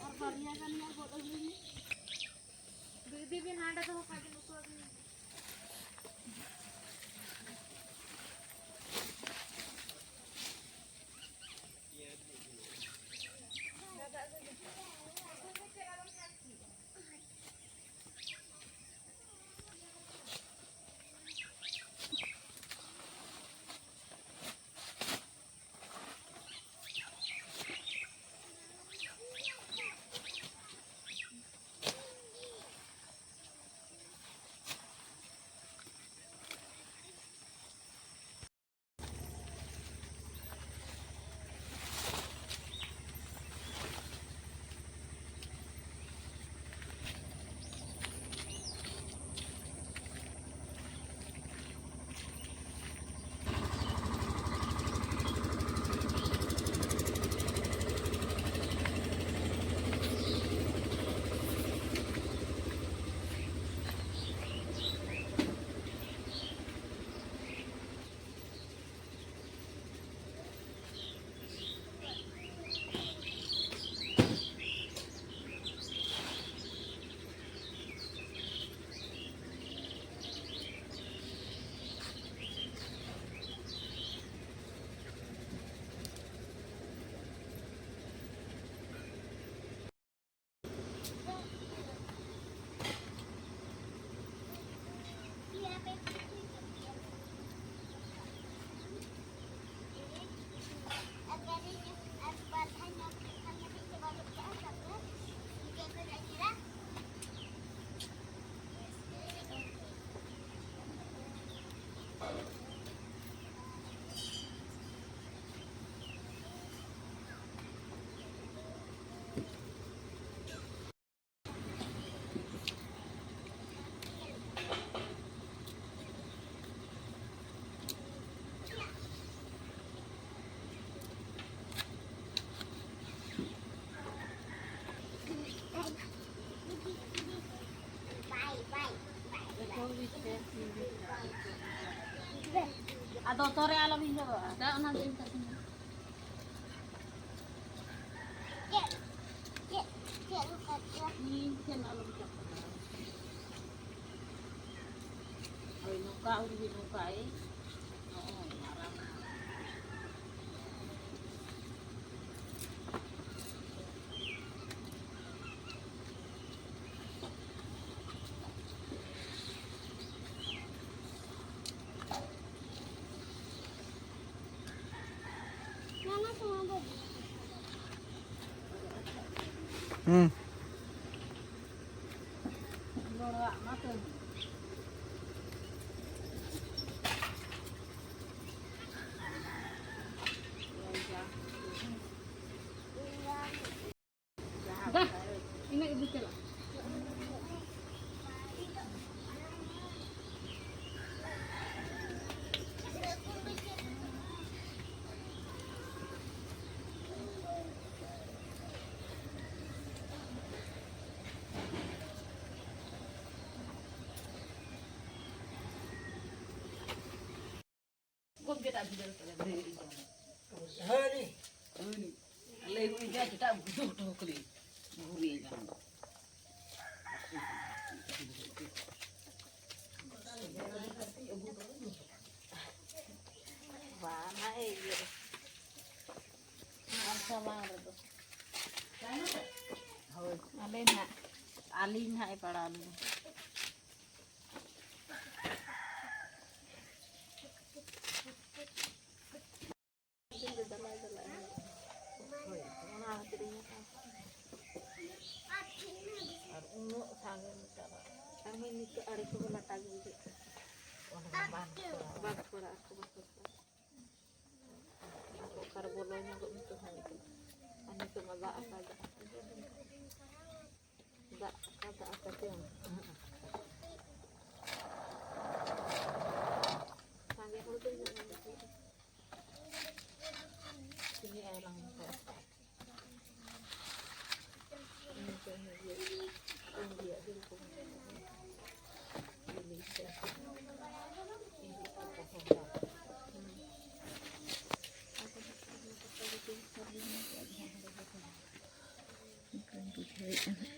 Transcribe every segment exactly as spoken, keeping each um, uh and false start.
ᱟᱨ ᱵᱟᱨᱭᱟ ᱜᱟᱱ ᱧᱮᱞ ᱜᱚᱫ ᱟᱹᱜᱩᱭ ᱢᱮ᱾ ᱤᱫᱤ ᱵᱤᱱ, ᱦᱟᱸᱰᱮ ᱫᱚᱦᱚ ᱠᱟᱜ ᱵᱤᱱ, ᱩᱛᱩ ᱟᱹᱜᱩᱭ ᱵᱤᱱ᱾ ᱟᱫᱚ ᱛᱚᱨᱮ ᱟᱞᱚ ᱵᱤᱱ ᱡᱚᱨᱚᱜᱼᱟ᱾ ᱫᱟᱜ ᱚᱱᱟ ᱫᱚ ᱤᱧ ᱛᱟᱹᱠᱤᱱ᱾ ᱤᱧ ᱴᱷᱮᱱ ᱟᱞᱚᱢ ᱪᱟᱯᱟᱫᱟ᱾ ᱦᱳᱭ, ᱱᱚᱝᱠᱟ ᱩᱱᱤ ᱱᱚᱝᱠᱟᱭ, ᱱᱚᱜᱼᱚᱭ ᱟᱨᱟᱢ᱾ ᱦᱩᱸ᱾ ᱫᱟ, ᱤᱱᱟᱹᱜ ᱜᱮ ᱪᱟᱞᱟᱜ᱾ ᱟᱞᱮ ᱦᱩᱭ ᱡᱟ ᱪᱮᱴᱟ ᱵᱩᱡᱷᱟᱹᱣ ᱦᱚᱴᱚ ᱠᱟᱹᱞᱤᱧ᱾ ᱜᱷᱩᱨᱤ ᱮᱱᱟ᱾ ᱵᱟᱝ, ᱱᱟᱜ ᱮ ᱤᱭᱟᱹ ᱨᱮ᱾ ᱟᱨ ᱥᱟᱢᱟᱝ ᱨᱮᱫᱚ᱾ ᱦᱳᱭ᱾ ᱟᱞᱮ ᱱᱟᱜ᱾ ᱟᱹᱞᱤᱧ ᱱᱟᱜ ᱮ ᱯᱟᱲᱟᱣ ᱞᱤᱧᱟ᱾ ᱦᱳᱭ, ᱚᱱᱟ ᱠᱷᱟᱹᱛᱤᱨ ᱤᱧ ᱢᱮᱛᱟᱢ ᱠᱟᱱᱟ᱾ ᱟᱨ ᱩᱱᱟᱹᱜ ᱥᱟᱸᱜᱮ ᱢᱮᱛᱟᱢᱟ᱾ ᱟᱨ ᱢᱟᱹᱭ ᱱᱤᱛᱚᱜ ᱟᱲᱮ ᱠᱚ ᱞᱟᱴᱟ ᱜᱮ ᱵᱩᱡᱷᱟᱹᱜ ᱠᱟᱱᱟ᱾ ᱚᱱᱟ ᱵᱟᱸᱫᱷ ᱠᱚ᱾ ᱵᱟᱸᱫᱷ ᱠᱚ ᱟᱨ ᱠᱚ ᱵᱟᱠᱚ ᱠᱚ᱾ ᱟᱨ ᱚᱠᱟᱨᱮ ᱵᱚᱞᱚ ᱧᱚᱜᱚᱜ ᱢᱮ ᱛᱚ ᱦᱟᱸᱜ ᱱᱤᱛᱚᱜ᱾ ᱟᱨ ᱱᱤᱛᱚᱜ ᱢᱟ ᱫᱟᱜ ᱟᱠᱟᱫ, ᱫᱟᱜ ᱟᱠᱟᱫ᱾ ᱫᱟᱜ ᱟᱠᱟᱫ, ᱫᱟᱜ ᱟᱠᱟᱫ ᱪᱮ ᱵᱟᱝ? ᱥᱟᱸᱜᱮ ᱦᱚᱲ ᱫᱚ ᱤᱱᱟᱹᱜ ᱜᱟᱱ ᱜᱮ ᱦᱩᱭᱩᱜᱼᱟ᱾ ᱛᱤᱱᱟᱹᱜ ᱟᱭ ᱞᱟᱝ ᱢᱮᱛᱟᱭᱟ᱾ ᱤᱱᱟᱹ ᱛᱟᱭᱚᱢ ᱤᱭᱟᱹ, ᱠᱩᱸᱫᱽᱨᱤᱭᱟᱜ ᱡᱤᱞ ᱠᱚ ᱢᱮᱱᱟᱜᱼᱟ᱾ ᱵᱤᱞᱤ ᱠᱚ᱾ ᱦᱩᱸ᱾ ᱚᱱᱠᱟᱧ ᱵᱩᱡᱷᱟᱹᱣᱮᱫᱼᱟ ᱱᱟᱜ᱾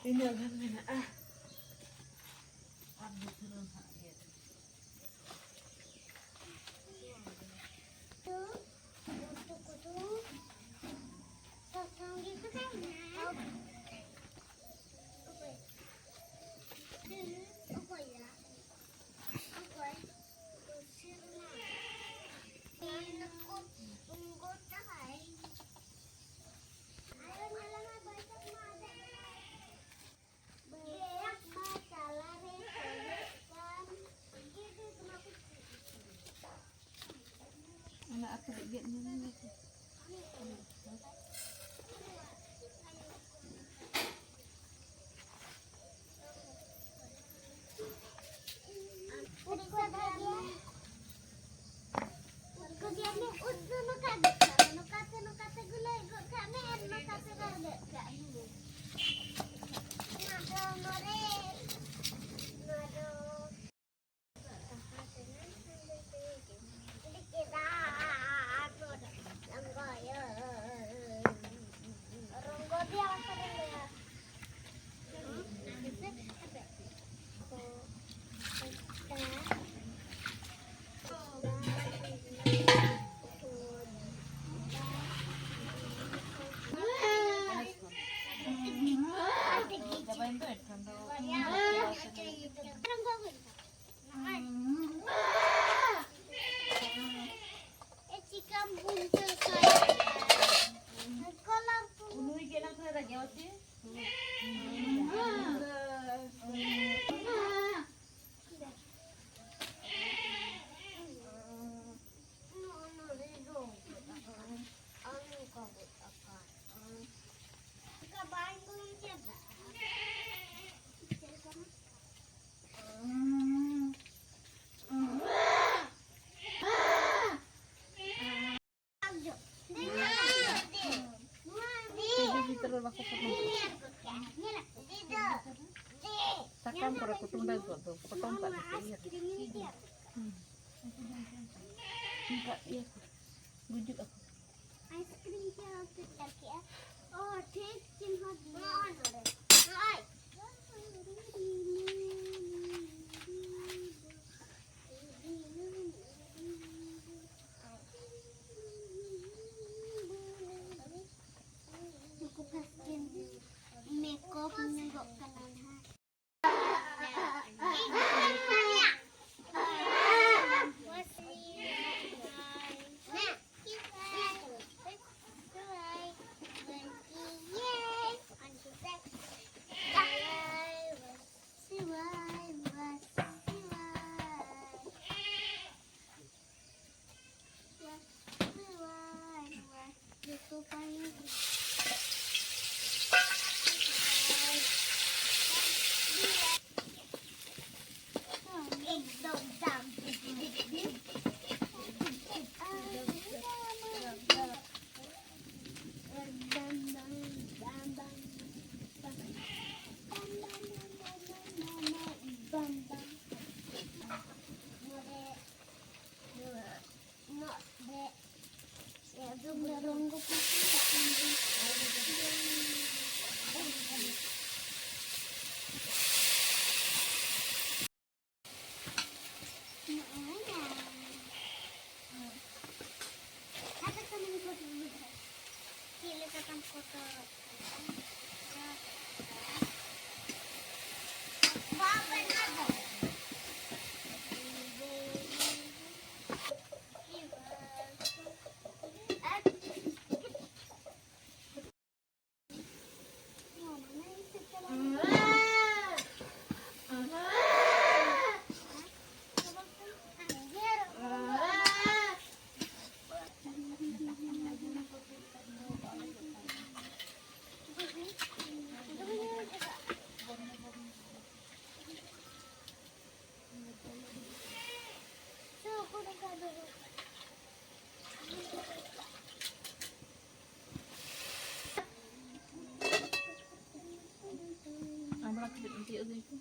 ᱛᱤᱱᱟᱹᱜ ᱜᱟᱱ ᱢᱮᱱᱟᱜᱼᱟ? ᱟᱨ ᱵᱷᱤᱛᱨᱤ ᱨᱮ ᱱᱟᱦᱟᱜ ᱤᱭᱟᱹ ᱨᱮ᱾ ᱚᱱᱟ ᱟᱨ ᱠᱟᱹᱴᱤᱡ ᱜᱮᱫ ᱧᱚᱜ ᱢᱮ᱾ ᱩᱫ ᱠᱚ ᱜᱮᱫ ᱢᱮ, ᱩᱫ ᱫᱚ ᱱᱚᱝᱠᱟ ᱜᱮᱫ ᱠᱟᱜ ᱢᱮ, ᱱᱚᱝᱠᱟᱛᱮ, ᱱᱚᱝᱠᱟᱛᱮ ᱜᱩᱞᱟᱹᱭ ᱜᱚᱫ ᱠᱟᱜ ᱢᱮ ᱟᱨ ᱱᱚᱝᱠᱟᱛᱮ ᱨᱟᱲ ᱜᱚᱫ ᱠᱟᱜ ᱢᱮ᱾ ᱱᱚᱣᱟ ᱫᱚ ᱢᱚᱨᱮ, ᱱᱚᱣᱟ ᱫᱚ ᱛᱤᱡᱩ ᱵᱷᱤᱛᱨᱤ ᱨᱮ ᱵᱟᱠᱚ ᱯᱚᱴᱚᱢ ᱠᱚᱜᱼᱟ᱾ ᱥᱟᱠᱟᱢ ᱠᱚᱨᱮ ᱠᱚ ᱴᱩᱸᱰᱟᱹᱝ ᱠᱚᱜ ᱫᱚ, ᱯᱚᱴᱚᱢ ᱠᱟᱜ ᱫᱚᱠᱚ ᱤᱭᱟᱹ ᱨᱮ᱾ ᱦᱩᱸ᱾ ᱚᱱᱠᱟ ᱤᱭᱟᱹ ᱠᱚ, ᱜᱩᱡᱩᱜ ᱟᱠᱚ᱾ ᱟᱭᱤᱥᱠᱨᱤᱢ ᱪᱮᱫ ᱦᱚᱸ ᱯᱮ ᱪᱟᱞ ᱠᱮᱜᱼᱟ? ᱚ, ᱴᱷᱤᱠ ᱪᱤᱱᱦᱟᱹ ᱱᱚᱜᱼᱚᱭ ᱱᱚᱰᱮ᱾ ᱱᱚᱜᱼᱚᱭ᱾ ᱟᱢᱲᱟ ᱠᱟᱹᱴᱤᱡ ᱮᱢ ᱛᱤᱭᱳᱜ ᱟᱹᱜᱩᱭ ᱯᱮ᱾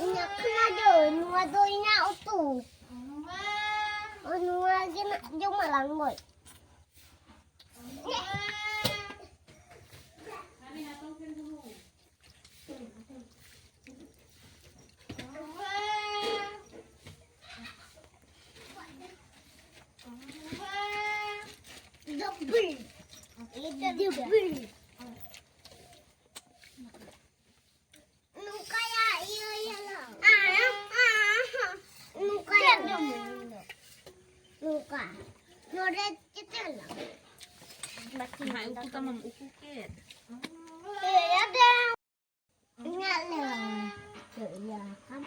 ᱤᱧᱟᱹᱜ ᱠᱷᱚᱱᱟᱜ ᱫᱚ ᱱᱚᱣᱟ ᱫᱚ ᱤᱧᱟᱹᱜ ᱩᱛᱩ᱾ ᱱᱚᱣᱟ ᱜᱮ ᱱᱟᱜ ᱡᱚᱢᱟᱜ ᱞᱟᱝ ᱜᱚᱡ᱾ Double. Double. ᱱᱚᱝᱠᱟᱭᱟ, ᱤᱭᱟᱹᱭᱟᱞᱟᱝ᱾ ᱱᱚᱝᱠᱟᱭᱟ᱾ ᱱᱚᱝᱠᱟ᱾ ᱱᱚᱰᱮ ᱪᱮᱛᱟᱱ ᱞᱟᱝ᱾ ᱦᱟᱸᱜ ᱩᱠᱩ ᱛᱟᱢᱟᱢ, ᱩᱠᱩ ᱠᱮᱫ᱾ ᱤᱭᱟᱹᱭᱟ ᱫᱮ᱾ ᱤᱧᱟᱹᱜ ᱞᱮ᱾ ᱤᱭᱟᱹ ᱠᱟᱱ᱾